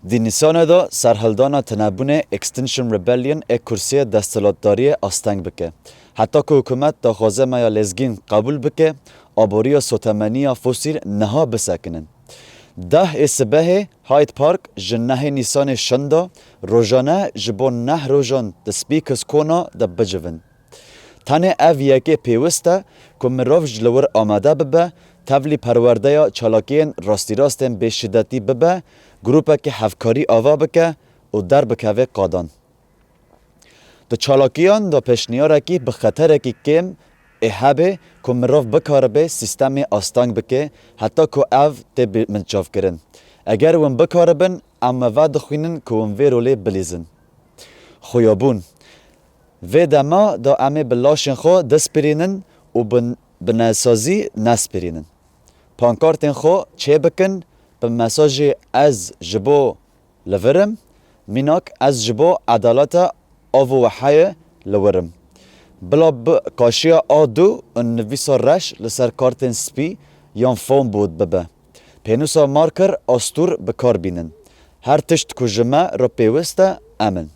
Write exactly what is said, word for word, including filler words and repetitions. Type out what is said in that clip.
Di Nîsanê de serhildana tunebûnê Extinction Rebellion ê kursiyê desthilatdariyê asteng bike. Heta ku hikûmet daxwaza me ya lezgîn qebûl bike, aboriya sotemeniya fosîl niha bisekinin. Deh ê sibehê Hyde Park ji nehê Nîsanê şinda rojane ji bo neh rojan di Speaker's Corner de bicivin. Tenê ev yekê pêwist e ku mirov ji li wir amade bibe, tevlî perwerdeya çalakiyên rastîrastên bêşidetî bibe, grûpekî hevkarî ava bike û derbikeve qadan. Di çalakiyan de pêşniyarekî bi xeterekî kêm ê hebe ku mirov bikaribe sîstemê asteng bike heta ku ev tê bi-, binçavkirin. Eger hûn bikaribin, em me vedixwînin ku hûn vê rolê bilîzin. Xuyabûn. Vê dema de em ê bi laşên xwe dispirînin û bi, bi nesazî nespirînin. Pankartên xwe çêbikin bi mesajê "Ez ji bo li vir im", mînak "Ez ji bo edaleta av û wehayê li wir im". Bila bi kaşiya A du û nivîsa reş li ser kartên spî yan foam board bibe. Pênûsa marker, astûr bi kar bînin. Her tişt ku ji me re pêwist e, em in.